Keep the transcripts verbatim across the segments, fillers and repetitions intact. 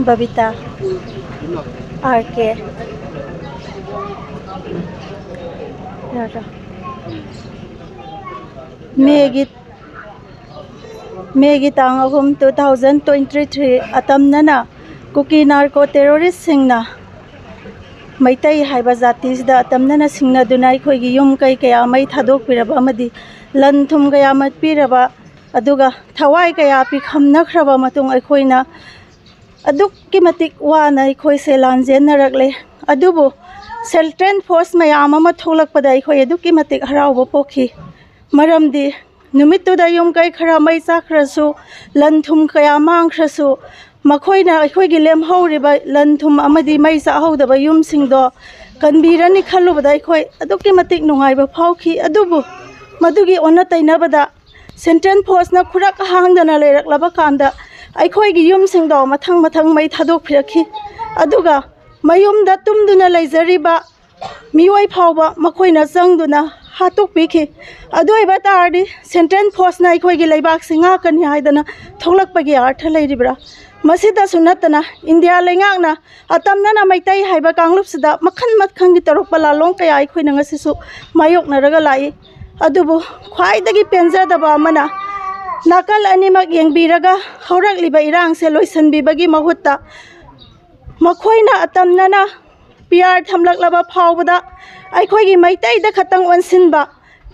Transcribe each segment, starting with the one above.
Babita, R ꯀꯦ꯫ ꯃꯦꯒꯤ, ꯃꯦꯒꯤ ꯇꯥꯡ ꯑꯍꯨꯝ, two thousand twenty three, ꯑꯇꯝꯅꯅ ꯀꯨꯀꯤ ꯅꯥꯔꯀꯣ ꯇꯦꯔꯣꯔꯤꯁꯁꯤꯡꯅ ꯃꯩꯇꯩ ꯍꯥꯏꯕ ꯖꯥꯇꯤꯁꯤꯗ ꯑꯇꯝꯅꯅ ꯁꯤꯡꯅꯗꯨꯅ ꯑꯩꯈꯣꯏꯒꯤ ꯌꯨꯝ ꯀꯩ ꯀꯌꯥ ꯃꯩ ꯊꯥꯗꯣꯛꯄꯤꯔꯕ ꯑꯃꯗꯤ ꯂꯟ ꯊꯨꯝ ꯀꯌꯥ ꯃꯠꯄꯤꯔꯕ, ꯑꯗꯨꯒ ꯊꯋꯥꯏ ꯀꯌꯥ ꯄꯤꯈꯝꯅꯈ꯭ꯔꯕ ꯃꯇꯨꯡ ꯑꯩꯈꯣꯏꯅ ꯑꯗꯨꯛꯀꯤ ꯃꯇꯤꯛ ꯋꯥꯅ ꯑꯩꯈꯣꯏꯁꯦ ꯂꯥꯟꯖꯦꯟꯅꯔꯛꯂꯦ꯫ ꯑꯗꯨꯕꯨ ꯁꯦꯟꯇ꯭ꯔꯦꯜ ꯐꯣꯔꯁ ꯃꯌꯥꯝ ꯑꯃ ꯊꯣꯛꯂꯛꯄꯗ ꯑꯩꯈꯣꯏ ꯑꯗꯨꯛꯀꯤ ꯃꯇꯤꯛ ꯍꯔꯥꯎꯕ ꯄꯣꯛꯈꯤ꯫ ꯃꯔꯝꯗꯤ ꯅꯨꯃꯤꯠꯇꯨꯗ ꯌꯨꯝ ꯀꯩ ꯈꯔ ꯃꯩ ꯆꯥꯛꯈ꯭ꯔꯁꯨ, ꯂꯟ ꯊꯨꯝ ꯀꯌꯥ ꯃꯥꯡꯈ꯭ꯔꯁꯨ, ꯃꯈꯣꯏꯅ ꯑꯩꯈꯣꯏꯒꯤ ꯂꯦꯝꯍꯧꯔꯤꯕ ꯂꯟ ꯊꯨꯝ ꯑꯃꯗꯤ ꯃꯩ ꯆꯥꯛꯍꯧꯗꯕ ꯌꯨꯝꯁꯤꯡꯗꯣ ꯀꯟꯕꯤꯔꯅꯤ ꯈꯜꯂꯨꯕꯗ ꯑꯩꯈꯣꯏ ꯑꯗꯨꯛꯀꯤ ꯃꯇꯤꯛ ꯅꯨꯡꯉꯥꯏꯕ ꯐꯥꯎꯈꯤ꯫ ꯑꯗꯨꯕꯨ ꯃꯗꯨꯒꯤ ꯑꯣꯟꯅ ꯇꯩꯅꯕꯗ ꯁꯦꯟꯇ꯭ꯔꯦꯜ ꯐꯣꯔꯁꯅ ꯈꯨꯔꯛ ꯍꯥꯡꯗꯅ ꯂꯩꯔꯛꯂꯕ ꯀꯥꯟꯗ ꯑꯩꯈꯣꯏꯒꯤ ꯌꯨꯝꯁꯤꯡꯗꯣ ꯃꯊꯪ ꯃꯊꯪ ꯃꯩ ꯊꯥꯗꯣꯛꯄꯤꯔꯛꯈꯤ꯫ ꯑꯗꯨꯒ ꯃꯌꯨꯝꯗ ꯇꯨꯝꯗꯨꯅ ꯂꯩꯖꯔꯤꯕ ꯃꯤꯑꯣꯏ ꯐꯥꯎꯕ ꯃꯈꯣꯏꯅ ꯆꯪꯗꯨꯅ ꯍꯥꯠꯇꯣꯛꯄꯤꯈꯤ꯫ ꯑꯗꯨ ꯑꯣꯏꯕ ꯇꯥꯔꯗꯤ ꯁꯦꯟꯇ꯭ꯔꯦꯜ ꯐꯣꯔꯁꯅ ꯑꯩꯈꯣꯏꯒꯤ ꯂꯩꯕꯥꯛꯁꯤ ꯉꯥꯛꯀꯅꯤ ꯍꯥꯏꯗꯅ ꯊꯣꯛꯂꯛꯄꯒꯤ ꯑꯥꯔꯊ ꯂꯩꯔꯤꯕ꯭ꯔꯥ? ꯃꯁꯤꯗꯁꯨ ꯅꯠꯇꯅ ꯏꯟꯗꯤꯌꯥ ꯂꯩꯉꯥꯛꯅ ꯑꯇꯝꯅꯅ ꯃꯩꯇꯩ ꯍꯥꯏꯕ ꯀꯥꯡꯂꯨꯞꯁꯤꯗ ꯃꯈꯜ ꯃꯈꯜꯒꯤ ꯇꯧꯔꯛꯄ ꯂꯥꯜꯂꯣꯡ ꯀꯌꯥ ꯑꯩꯈꯣꯏꯅ ꯉꯁꯤꯁꯨ ꯃꯥꯌꯣꯛꯅꯔꯒ ꯂꯥꯛꯏ꯫ ꯑꯗꯨꯕꯨ ꯈ꯭ꯋꯥꯏꯗꯒꯤ ꯄꯦꯟꯖꯗꯕ ꯑꯃꯅ ꯅꯥꯀꯜ ꯑꯅꯤꯃꯛ ꯌꯦꯡꯕꯤꯔꯒ ꯍꯧꯔꯛꯂꯤꯕ ꯏꯔꯥꯡꯁꯦ ꯂꯣꯏꯁꯤꯟꯕꯤꯕꯒꯤ ꯃꯍꯨꯠꯇ ꯃꯈꯣꯏꯅ ꯑꯇꯝꯅꯅ ꯄꯤ ꯑꯥꯔ ꯊꯝꯂꯛꯂꯕ ꯐꯥꯎꯕꯗ ꯑꯩꯈꯣꯏꯒꯤ ꯃꯩꯇꯩꯗ ꯈꯛꯇꯪ ꯑꯣꯟꯁꯤꯟꯕ,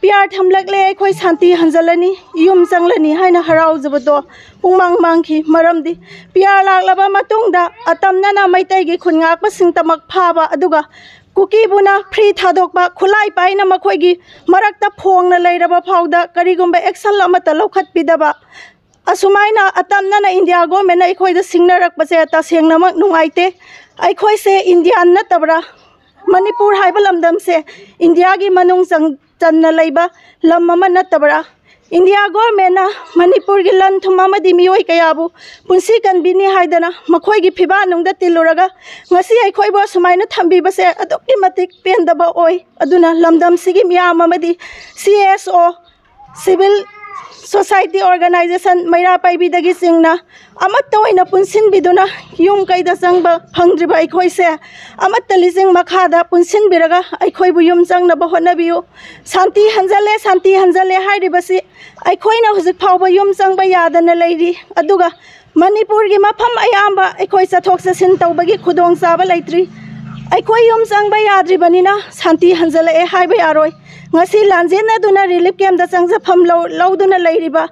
ꯄꯤ ꯑꯥꯔ ꯊꯝꯂꯛꯂꯦ, ꯑꯩꯈꯣꯏ ꯁꯥꯟꯇꯤ ꯍꯟꯖꯤꯜꯂꯅꯤ, ꯌꯨꯝ ꯆꯪꯂꯅꯤ ꯍꯥꯏꯅ ꯍꯔꯥꯎꯖꯕꯗꯣ ꯄꯨꯡꯃꯥꯡ ꯃꯥꯡꯈꯤ꯫ ꯃꯔꯝꯗꯤ ꯄꯤ ꯑꯥꯔ ꯂꯥꯛꯂꯕ ꯃꯇꯨꯡꯗ ꯑꯇꯝꯅꯅ ꯃꯩꯇꯩꯒꯤ ꯈꯨꯟ ꯉꯥꯛꯄꯁꯤꯡꯇꯃꯛ ꯐꯥꯕ, ꯑꯗꯨꯒ ꯀꯨꯀꯤꯕꯨꯅ ꯐ꯭ꯔꯤ ꯊꯥꯗꯣꯛꯄ, ꯈꯨꯠꯂꯥꯏ ꯄꯥꯏꯅ ꯃꯈꯣꯏꯒꯤ ꯃꯔꯛꯇ ꯐꯣꯡꯅ ꯂꯩꯔꯕ ꯐꯥꯎꯗ ꯀꯔꯤꯒꯨꯝꯕ ꯑꯦꯛꯁꯟ ꯑꯃꯠꯇ ꯂꯧꯈꯠꯄꯤꯗꯕ, ꯑꯁꯨꯃꯥꯏꯅ ꯑꯇꯝꯅꯅ ꯏꯟꯗꯤꯌꯥ ꯒꯣꯔꯃꯦꯟꯅ ꯑꯩꯈꯣꯏꯗ ꯁꯤꯡꯅꯔꯛꯄꯁꯦ ꯇꯁꯦꯡꯅꯃꯛ ꯅꯨꯡꯉꯥꯏꯇꯦ꯫ ꯑꯩꯈꯣꯏꯁꯦ ꯏꯟꯗꯤꯌꯥꯟ ꯅꯠꯇꯕ꯭ꯔꯥ? ꯃꯅꯤꯄꯨꯔ ꯍꯥꯏꯕ ꯂꯝꯗꯝꯁꯦ ꯏꯟꯗꯤꯌꯥꯒꯤ ꯃꯅꯨꯡ ꯆꯪ-, ꯆꯟꯅ ꯂꯩꯕ ꯂꯝ ꯑꯃ ꯅꯠꯇꯕ꯭ꯔꯥ? ꯏꯟꯗꯤꯌꯥ ꯒꯣꯔꯃꯦꯟꯅ ꯃꯅꯤꯄꯨꯔꯒꯤ ꯂꯟ ꯊꯨꯝ ꯑꯃꯗꯤ ꯃꯤꯑꯣꯏ ꯀꯌꯥꯕꯨ ꯄꯨꯟꯁꯤ ꯀꯟꯕꯤꯅꯤ ꯍꯥꯏꯗꯅ ꯃꯈꯣꯏꯒꯤ ꯐꯤꯕꯥꯛꯅꯨꯡꯗ ꯇꯤꯜꯂꯨꯔꯒ ꯉꯁꯤ ꯑꯩꯈꯣꯏꯕꯨ ꯑꯁꯨꯃꯥꯏꯅ ꯊꯝꯕꯤꯕꯁꯦ ꯑꯗꯨꯛꯀꯤ ꯃꯇꯤꯛ ꯄꯦꯟꯗꯕ ꯑꯣꯏ꯫ ꯑꯗꯨꯅ ꯂꯝꯗꯝꯁꯤꯒꯤ ꯃꯤꯌꯥꯝ ꯑꯃꯗꯤ ꯁꯤ ꯑꯦꯁ ꯑꯣ, ꯁꯤꯚꯤꯜ ꯁꯣꯁꯥꯏꯇꯤ ꯑꯣꯔꯒꯅꯥꯏꯖꯦꯁꯟ ꯃꯩꯔꯥ ꯄꯥꯏꯕꯤꯗꯒꯤ ꯆꯤꯡꯅ ꯑꯃꯠꯇ ꯑꯣꯏꯅ ꯄꯨꯟꯁꯤꯟꯕꯤꯗꯨꯅ ꯌꯨꯝ ꯀꯩꯗ ꯆꯪꯕ ꯐꯪꯗ꯭ꯔꯤꯕ ꯑꯩꯈꯣꯏꯁꯦ ꯑꯃꯠꯇ ꯂꯤꯁꯤꯡ ꯃꯈꯥꯗ ꯄꯨꯟꯁꯤꯟꯕꯤꯔꯒ ꯑꯩꯈꯣꯏꯕꯨ ꯌꯨꯝ ꯆꯪꯅꯕ ꯍꯣꯠꯅꯕꯤꯌꯨ꯫ ꯁꯥꯟꯇꯤ ꯍꯟꯖꯜꯂꯦ, ꯁꯥꯟꯇꯤ ꯍꯟꯖꯜꯂꯦ ꯍꯥꯏꯔꯤꯕꯁꯤ ꯑꯩꯈꯣꯏꯅ ꯍꯧꯖꯤꯛ ꯐꯥꯎꯕ ꯌꯨꯝ ꯆꯪꯕ ꯌꯥꯗꯅ ꯂꯩꯔꯤ꯫ ꯑꯗꯨꯒ ꯃꯅꯤꯄꯨꯔꯒꯤ ꯃꯐꯝ ꯑꯌꯥꯝꯕ ꯑꯩꯈꯣꯏ ꯆꯠꯊꯣꯛ ꯆꯠꯁꯤꯟ ꯇꯧꯕꯒꯤ ꯈꯨꯗꯣꯡꯆꯥꯕ ꯂꯩꯇ꯭ꯔꯤ꯫ ꯑꯩꯈꯣꯏ ꯌꯨꯝ ꯆꯪꯕ ꯌꯥꯗ꯭ꯔꯤꯕꯅꯤꯅ ꯁꯥꯟꯇꯤ ꯍꯟꯖꯜꯂꯛꯑꯦ ꯍꯥꯏꯕ ꯌꯥꯔꯣꯏ꯫ ꯉꯁꯤ ꯂꯥꯟꯖꯦꯟꯅꯗꯨꯅ ꯔꯤꯂꯤꯐ ꯀꯦꯝꯞꯇ ꯆꯪꯖꯐꯝ ꯂꯧ-, ꯂꯧꯗꯨꯅ ꯂꯩꯔꯤꯕ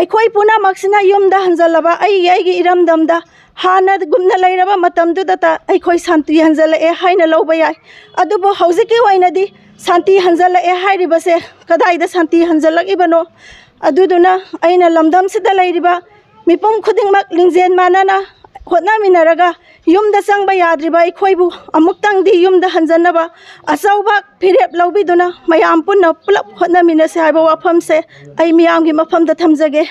ꯑꯩꯈꯣꯏ ꯄꯨꯝꯅꯃꯛꯁꯤꯅ ꯌꯨꯝꯗ ꯍꯟꯖꯜꯂꯕ ꯑꯩꯒꯤ, ꯑꯩꯒꯤ ꯏꯔꯝꯗꯝꯗ ꯍꯥꯟꯅꯒꯨꯝꯅ ꯂꯩꯔꯕ ꯃꯇꯝꯗꯨꯗꯇ ꯑꯩꯈꯣꯏ ꯁꯥꯟꯇꯤ ꯍꯟꯖꯜꯂꯛꯑꯦ ꯍꯥꯏꯅ ꯂꯧꯕ ꯌꯥꯏ꯫ ꯑꯗꯨꯕꯨ ꯍꯧꯖꯤꯛꯀꯤ ꯑꯣꯏꯅꯗꯤ ꯁꯥꯟꯇꯤ ꯍꯟꯖꯜꯂꯛꯑꯦ ꯍꯥꯏꯔꯤꯕꯁꯦ ꯀꯗꯥꯏꯗ ꯁꯥꯟꯇꯤ ꯍꯟꯖꯜꯂꯛꯏꯕꯅꯣ? ꯑꯗꯨꯗꯨꯅ ꯑꯩꯅ ꯂꯝꯗꯝꯁꯤꯗ ꯂꯩꯔꯤꯕ ꯃꯤꯄꯨꯝ ꯈꯨꯗꯤꯡꯃꯛ ꯂꯤꯡꯖꯦꯜ ꯃꯥꯟꯅꯅ ꯍꯣꯠꯅꯃꯤꯟꯅꯔꯒ ꯌꯨꯝꯗ ꯆꯪꯕ ꯌꯥꯗ꯭ꯔꯤꯕ ꯑꯩꯈꯣꯏꯕꯨ ꯑꯃꯨꯛꯇꯪꯗꯤ ꯌꯨꯝꯗ ꯍꯟꯖꯟꯅꯕ ꯑꯆꯧꯕ ꯐꯤꯔꯦꯞ ꯂꯧꯕꯤꯗꯨꯅ ꯃꯌꯥꯝ ꯄꯨꯟꯅ ꯄꯨꯂꯞ ꯍꯣꯠꯅꯃꯤꯟꯅꯁꯤ ꯍꯥꯏꯕ ꯋꯥꯐꯝꯁꯦ ꯑꯩ ꯃꯤꯌꯥꯝꯒꯤ ꯃꯐꯝꯗ ꯊꯝꯖꯒꯦ꯫